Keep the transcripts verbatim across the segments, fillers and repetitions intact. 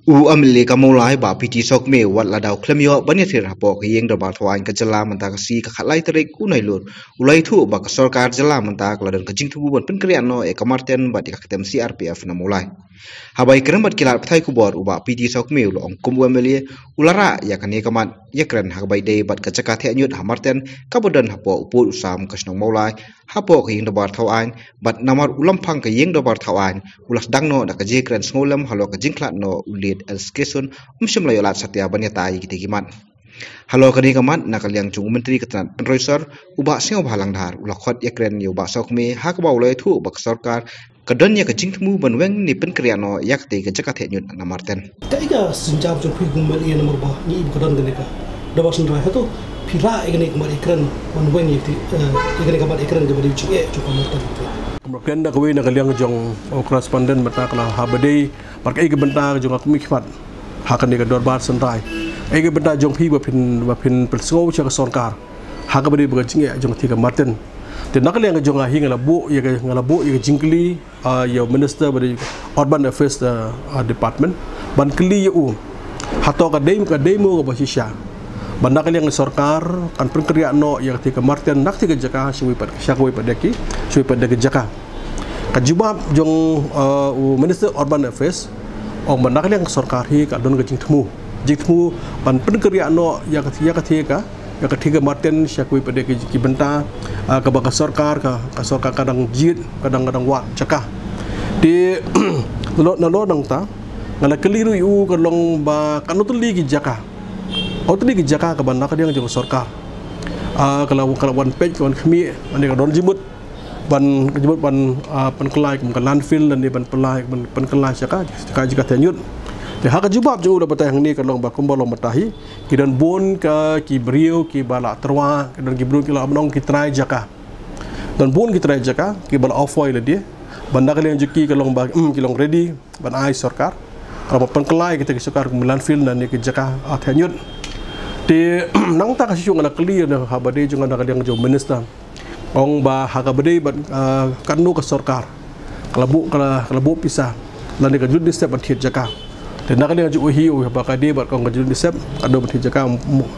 U MLA ka Mawlai Bah P T Sawkmie wat la da u khlem ïoh ban ïathir hapoh ka ïing dorbar thaw aiñ ka jylla mynta ka sngi ka khatlai tarik u Nailur, u la ïathuh ba ka sorkar jylla mynta ka la don ka jingthmu ban pynkynriah noh ïa ka Marten bad ïa ka ktem C R P F na Mawlai. Haba ïakren bad ki lad pathai khubor, u Bah P T Sawkmie u la ong kum u MLA u la rah ïa kane ka mat ïakren ha kaba ïadei bad ka jaka theh ñiut ha Marten kaba don hapoh u pud u sam ka shnong Mawlai, hapoh ka ïing dorbar thaw aiñ, bad namar u la ym phang ka ïing dorbar thaw aiñ, u la sdang noh da ka jingkren sngewlem halor ka jingkhlad noh u Late L S Kesun, um shym la ïoh lad satia ban ïatai ïa kitei ki mat. Halor kane ka mat, na ka liang jong u Myntri ka tnat pynroi sor, u Bah Sniawbhalang Dhar, u la khot ïakren ïa u Bah Sawkmie ha kaba u la ïathuh ba ka sorkar ka don ïa ka jingthmu ban weng ne pynkynriah noh ïa katei ka jaka theh ñiut na Marten. Kaei ka sienjam jong phi kum u MLA namar ba ngi i ba ka don kane ka dorbar synrai, hato phi rah ïa kane ka mat ïakren ban weng ïa katei, eh, ïa kane ka mat ïakren kaba dei u jingeh jong ka Marten? Kumba kren da kawei na ka liang jong u correspondent mynta ka la, haba dei bad kaei ka bynta jong ka kmie khmat ha kane ka dorbar synrai, kaei ka bynta jong phi ba phin, ba phin pynsngew sha ka sorkar ha kaba dei bad ka jingeh jong katei ka Marten? Te na ka liang jong nga hi nga la buh ïa ka, nga la buh ïa ka jingkylli, ah, ïa u Minister ba dei Urban Affairs, ah, ah, Department, ban kylli ïa u, hato ka dei, ka dei mo kaba shisha ba na ka liang ka sorkar kan pynkynriah noh ïa katei ka Marten na katei ka jaka sha kawei pat, sha kawei pat de ki, sha kawei pat de ki jaka. Ka jubab jong, ah, u Minister Urban Affairs, ong ba na ka liang ka sorkar hi ka don ka jingthmu, jingthmu ban pynkynriah noh ïa ka, ïa katei ka, ïa katei ka Marten sha kawei pat de ki, ki bynta, ah, kaba ka sorkar, ka, ka sorkar ka dang jied, ka dang, ka dang wad jaka. Te nalor, nalor nangta nga la kylli ruh ïa u ka long ba katno tylli ki jaka, katno tylli ki jaka kaba na ka liang jong ka sorkar, ah, ka la, ka la wan peit, ka wan khmih, lane ka don jingmut ban, ka jingmut ban, ah, pynkylla kum ka landfill lane ban pynkylla, ban pynkylla sha ka, sha ka jaka theh ñiut. Te ha ka jubab jong u la batai hangne ka long ba kumba long mynta hi, ki don bun ka ki briew kiba la tyrwa, ki don ki briew ki la, ban ong, ki trai jaka. Don bun ki trai jaka kiba la off-oil lade, ba na ka liang jong ki ka long ba, hmm, ki long ready ban ai sorkar, kaba pynkylla ïa katei ka sorkar kum landfill lane ki jaka, ah, theh ñiut. Te nangta ka shisha nga la kylli ïa u, haba dei jong nga na ka liang jong u Minister, ong ba ha kaba dei bad, ah, katno ka sorkar ka la buh, ka la, ka la buh pisa lane ka jingdon step ban thied jaka. Te na ka liang jong u hi u ong ba ka dei bad ka jingdon step, ka don ban thied jaka,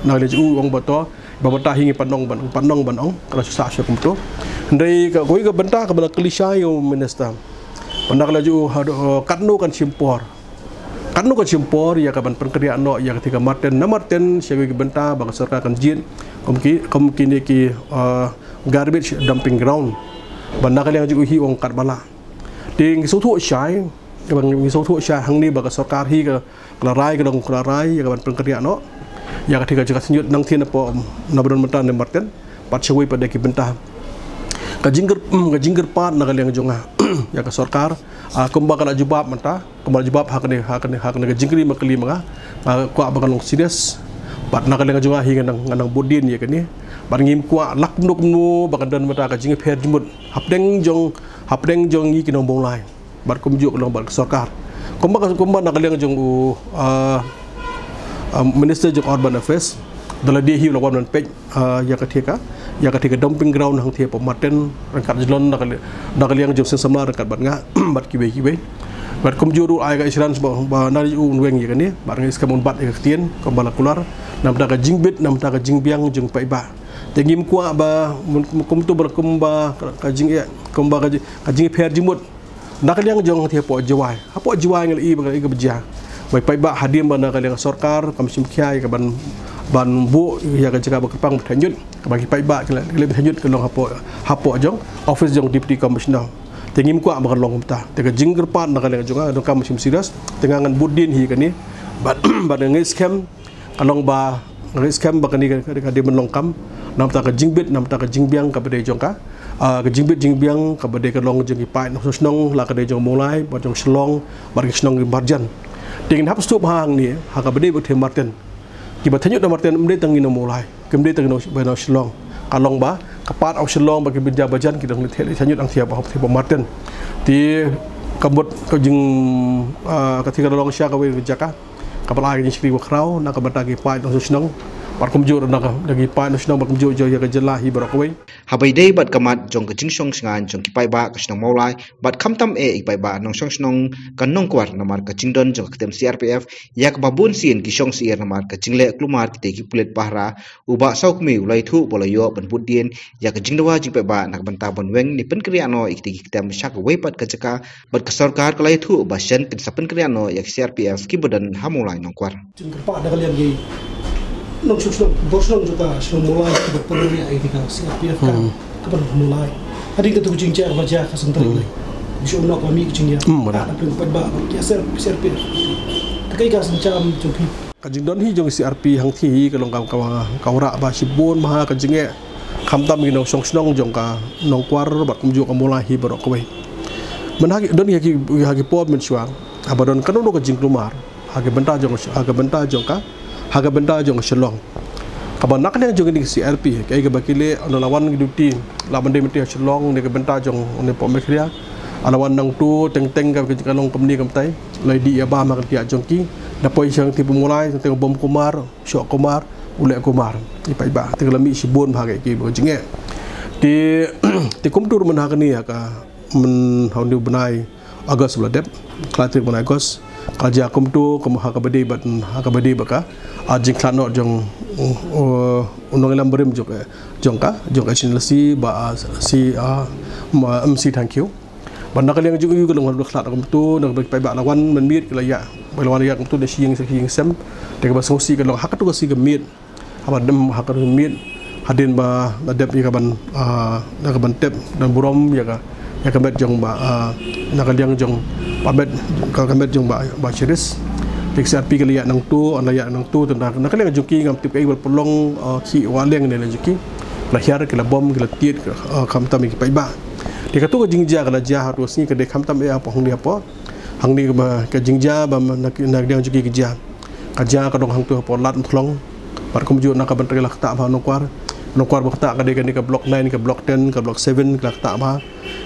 na ka liang jong u ong ba to, ba mynta hi ngi pan ong ban, pan ong ban ong ka la shu sah sha kumto. Hynrei ka, kawei ka bynta kaba la kylli shai ïa u Minister, ba na ka liang jong u, haduh, eh, katno kan shim por, katno kan shim por ïa ka ban pynkynriah noh ïa katei ka Marten na Marten sha kawei ka bynta ba ka sorkar kan jied kum ki, kum kine ki, ah, garbage dumping ground, ba na ka liang jong u hi u ong katba lah. Te ngi sngewthuh shai, ngi sngewthuh shai hangne ba ka sorkar hi ka, ka la rai, ka dang, ka la rai ïa ka ban pynkynriah noh ïa katei ka jaka theh ñiut nangtei napoh, naba don mynta na Marten bad sha kawei pat de ki bynta. Ka jingkyr-, hmm, ka jingkyrpad na ka liang jong nga ïa ka sorkar, ah, kumba ka la jubab mynta, kumba la jubab ha kane, ha kane, ha kane ka jingkylli ba kylli ma nga, nga kwah ba kan long serious. Bad na ka liang jong nga hi nga nang, nga nang bud dien ïa kane. Bad ngim kwah lak kumno kumno ba kan don mynta ka jingïapher jingmut hapdeng jong, hapdeng jong ngi ki nong Mawlai bad kumjuh ka long bad ka sorkar. Kumba ka, kumba na ka liang jong u, ah, ah, Minister jong Urban Affairs, da lade hi u la wan ban peit, ah, ïa katei ka, ïa katei ka dumping ground hangtei hapoh Marten ryngkat jyllon na ka li-, na ka liang jong u Seng Samla ryngkat bad nga bad kiwei kiwei. Bad kumjuh ruh ai ka assurance ba, ba na u un weng ïa kane, bad nga i skhem un bat ïa ka ktien kumba la kular, na bynta ka jingbit, na bynta ka jingbiang jong paidbah. Te ngim kwah ba mun-, kumto ba, kumba ka, ka jingeh, kumba ka jing-, ka jingïapher jingmut na ka liang jong hangtei hapoh Jowai. Hapoh Jowai nga la i ba ka, i kaba jia ba ki paidbah hadien ba na ka liang sorkar kam shim khia ïa ka ban, ban buh ïa ka jaka ba kyrpang ba theh ñiut, kaba ki paidbah ki la, ki la theh ñiut ka long hapoh, hapoh jong office jong Deputy Commissioner. Te ngim kwah ba ka long kumta. Te ka jingkyrpad na ka liang jong nga, donkam shim serious. Te nga ngan bud dien hi kane. Bad, bad nga ngeit skhem ka long ba, nga ngeit skhem ba kane ka, ka dei ban long kam na bynta ka jingbit, na bynta ka jingbiang kaba dei jong ka, ah, ka jingbit jingbiang kaba dei ka long jong ki paid nongshong shnong, la ka dei jong Mawlai bad jong Shillong bad ki shnong ki marjan. Te ngin hap sngewthuh hangne ha kaba dei bad katei Marten. Kiba theh ñiut na Marten ym dei tang ki nong Mawlai, kim dei tang ki nong, ba nong Shillong. Ka long ba ka part of Shillong ba ki bynta bajan ki dang theh, theh ñiut hangtei hapoh, hapoh Marten. Te ka mut ka jing, ah, katei ka la long sha kawei ka jaka kaba la ai ka jingshakri bakhraw na ka bynta ki paid nongshong shnong, Kumjuh ruh na ka, na ki paidbah shnong bad kumjuh jong ïa ka jylla hi baroh kawei. Haba ïadei bad ka mat jong ka jingshong shngain jong ki paidbah ka shnong Mawlai bad khamtam eh ki paidbah nongshong shnong ka Nongkwar namar ka jingdon jong ka ktien C R P F ïa kaba bun sien ki shong syier namar ka jingleh kulmar kitei ki pulit pahara, u Bah Sawkmie u la ïathuh ba u la ïoh ban bud dien ïa ka jingdawa jingpaidbah na ka bynta ban weng ne pynkynriah noh ïa kitei ki ktien sha kawei pat ka jaka bad ka sorkar ka la ïathuh ba shen kin sa pynkynriah noh ïa ka C R P F kiba don ha Mawlai Nongkwar. Jingkyrpad na ka liang ki nongshong shnong, bor shnong jong ka shnong Mawlai kiba pynriah ïa ka C R P F ka, hmm, kaba don ha Mawlai. Hadien katto ka jingjia kaba jia ka seng tarik, hmm, lai. Bishop Nok ba mih ka jingjia. Hmm, betul. Ah, da pynpaid ba ki asal C R P F. Te kaei ka synshar jong phi? Ka jingdon hi jong C R P hangthie hi ka long ka, ka, ka wanrah ba shibun bha ka jingeh khamtam ki nongshong shnong jong ka Nongkwar bad kumjuh ka Mawlai hi baroh kawei. Mynha ki, don ha ki, ha ki por mynshuwa haba don kano kano ka jingkulmar ha ka bynta jong, ha ka bynta jong ka, ha ka bynta jong ka Shillong. Kaba na ka liang jong kine ki C R P, kaei kaba ki leh, la wan ki duty, la ban dei mynta ha Shillong ne ka bynta jong ne hapoh Meghalaya. La wan nangtu teng teng ka, ka long kumne kumtai. La dih ïa bam ha ka thiah jong ki. Da poi shang ti pumulai, teng bom kumar, shoh kumar, u leh kumar. Ki paidbah, te ka la mih shibun bha ki, ki ba jingeh. Te, te kumtu ruh mynha kane ha ka, myn ha une u bnai August ba la dep, khlad tarik bnai August, ka la jia kumtu, kum ha kaba dei bad, ha kaba dei bad ka, ah, jingkhlad noh jong, uh, u nongïalam barim jong, jong ka, jong ka H N L C, Bah, ah, si, ah, ma, M C Thangkhiew. Bad na ka liang jong u ka long ha khlad kumtu, na kaba ki paidbah la wan mynmiet ki la ïa, ba la wan ïa kumtu da shi ïing, shi ïing sem. Te kaba sngewsih ka long ha katu ka sngi ka miet. Haba dem ha ka miet, hadien ba la dep ïa ka ban, ah, ïa ka ban tep, ban burom ïa ka, ïa ka met jong Bah, ah, na ka liang jong Bah met, ka, ka met jong Bah, Bah Chiris. Te ka C R P ka la ïa nangtu, la ïa nangtu, te na, na ka liang jong ki ngam tip kaei ba la pynlong, ah, ki wah liang ne la jong ki. La hiar, ki la bom, ki la tied, ah, khamtam ïa ki paidbah. Te katu ka jingjia ka la jia ha tu ka sngi ka dei khamtam ïa hapoh hangne hapoh. Hangne ba ka jingjia ba na, na ka liang jong ki ka jia. Ka jia ka dang hangtu hapoh Lad Mthlong. Bad kumjuh na ka bynta ki la ktah bha Nongkwar. Nongkwar ba ktah ka dei kane ka block nine, ka block ten, ka block seven, ki la ktah bha.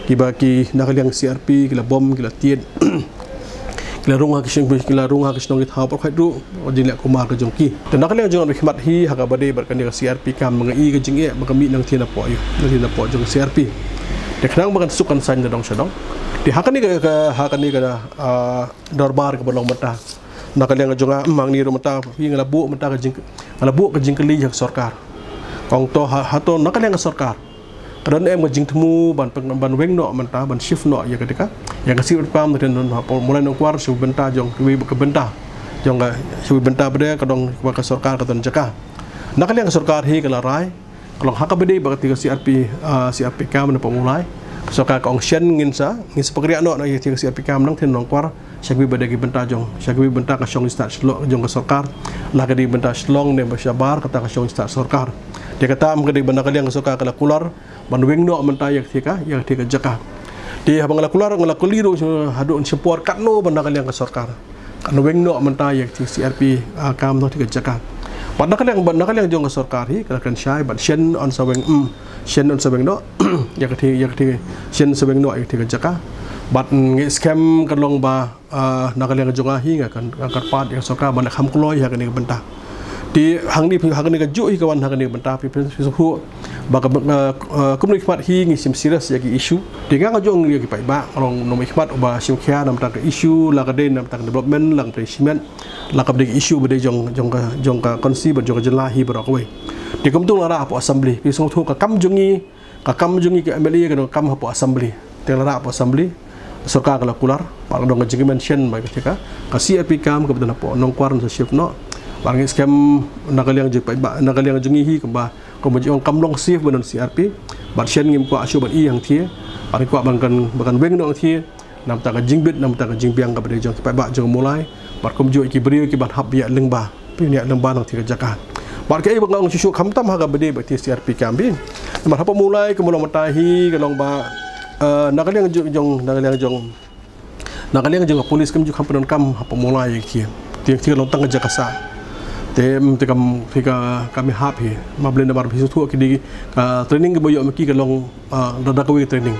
Kiba ki na ka liang C R P, ki la bom, ki la tied. Ki la rung ha ki shnong, ki la rung ha ki shnong ki thaw por khat ruh, jingleh kumar ka jong ki. Te na ka liang jong nga ba khmat hi, ha kaba dei bad kane ka C R P kam ma nga i ka jingeh, ba ka mih nangthie napoh ïa, nangthie napoh jong ka C R P. Te khnang ba kan suk kan saiñ na dong sha dong. Te ha kane ka, ka, ha kane ka, ah, dorbar kaba long mynta. Na ka liang ka jong nga, mm, hangne ruh mynta, hi nga la buh mynta ka jing, nga la buh ka jingkylli ha ka sorkar. Ong to ha, hato na ka liang ka sorkar ka don em ka jingthmu ban, ban, ban weng noh mynta, ban shift noh ïa ka dei ka, ïa ka C R P kam, te don hapoh Mawlai Nongkwar, shu bynta jong, ka bynta jong ka, shu bynta ba dei ka dong ba ka sorkar ka don jaka. Na ka liang ka sorkar hi ka la rai, ka long ha kaba dei bad kata ka C R P, ah, C R P kam na pamulai. Ka sorkar ka ong shen ngin sa, ngin sa pynriah noh na ïa kata ka C R P kam nangthie Nongkwar. Sha kiwei ba dei ki bynta jong, sha kiwei bynta ka shong stad shlok jong ka sorkar. La ka dei bynta Shillong ne ba shabar kata ka shong stad sorkar. Te kata em ka dei ba na ka liang ka sorkar ka la kular ban weng noh mynta ïa kata ka, ïa kata ka jaka. Te haba nga la kular nga la kylli ruh haduh shipor katno ba na ka liang ka sorkar kan weng noh mynta ïa kata C R P, ah, kam noh kata ka jaka. Bad na ka liang, bad na ka liang jong ka sorkar hi ka la kren shai bad shen yn sa weng, mm, shen yn sa weng noh ïa kata, ïa kata, shen sa weng noh ïa kata ka jaka. Bad ngi skhem ka long ba, ah, na ka liang jong nga hi nga kan, nga kyrpad ïa ka sorkar ban leh kham kloi ha kane ka bynta. Te hangne, ha kane kajuh hi ka wan ha kane ka bynta phi, phi, phi sngewthuh ba ka, ah, ah, kumne khmat hi ngi shim serious ïa ki issue. Te nga kajuh ngi ïa ki paidbah, nga long nongmihkhmat uba shim khia namar ka issue, la ka dei namar ka development, la ka dei shimet, la ka dei issue ba dei jong, jong ka, jong ka constituency bad jong ka jylla hi baroh kawei. Te kumtu la rah hapoh assembly. Phi sngewthuh ka kam jong ngi, ka kam jong ngi ka M L A ka dei ka kam hapoh assembly. Te la rah hapoh assembly, sorkar ka la kular, bad ka dei ka jingkmen shen ba ka, ka C R P kam kaba don hapoh Nongkwar yn sa shift noh. Bad ngi skhem na ka liang jong paidbah, na ka liang jong ngi hi kumba, kumba jong kam long safe ban don C R P. Bad shen ngim kwah shuh ban i hangthie. Bad ngi kwah ban kan, ban kan weng noh hangthie. Namar ka jingbit, namar ka jingbiang kaba dei jong ki paidbah jong Mawlai. Bad kumjuh ki briew ki ban hap ïa lyngba. Pynïaid lyngba nangthie ka jaka. Bad kaei ba nga ong shuh shuh khamtam ha kaba dei bad ka C R P kam hi. Namar hapoh Mawlai kumba long mynta hi ka long ba, eh, na ka liang jong, jong, na ka liang jong, na ka liang jong ka police kam ju kham pyndonkam hapoh Mawlai ïa ki. Te ïa ki ka long tang ka jaka sah. Te, mm, te kam, te ka, kam hap hi. Ma blei namar phi sngewthuh ki dei ka training kaba ïoh ma ki ka long ah, da, da kawei training.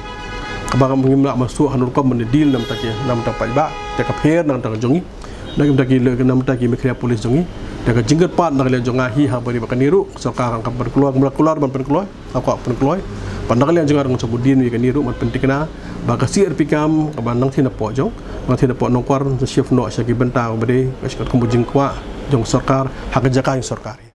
Kaba ngim lah ban shu ha rukom ban deal namar ki, namar paidbah, te ka pher namar ka jong ngi. Namar ki, namar ki Meghalaya Police jong ngi. Da ka jingkyrpad na ka liang jong nga hi ha ba ri ba kane ruh ka sorkar kan pynkloi, kumba la kular ban pynkloi, ka kwah pynkloi. Bad na ka liang jong nga ruh nga sa bud dien ïa kane ruh ban pyntikna ba ka C R P camp kaba nangtei na poh jong, nangtei na poh Nongkwar sa shift noh sha ki bynta kaba dei ka shikatkum ka jingkwah jong sorkar ha ka jaka jong sorkar.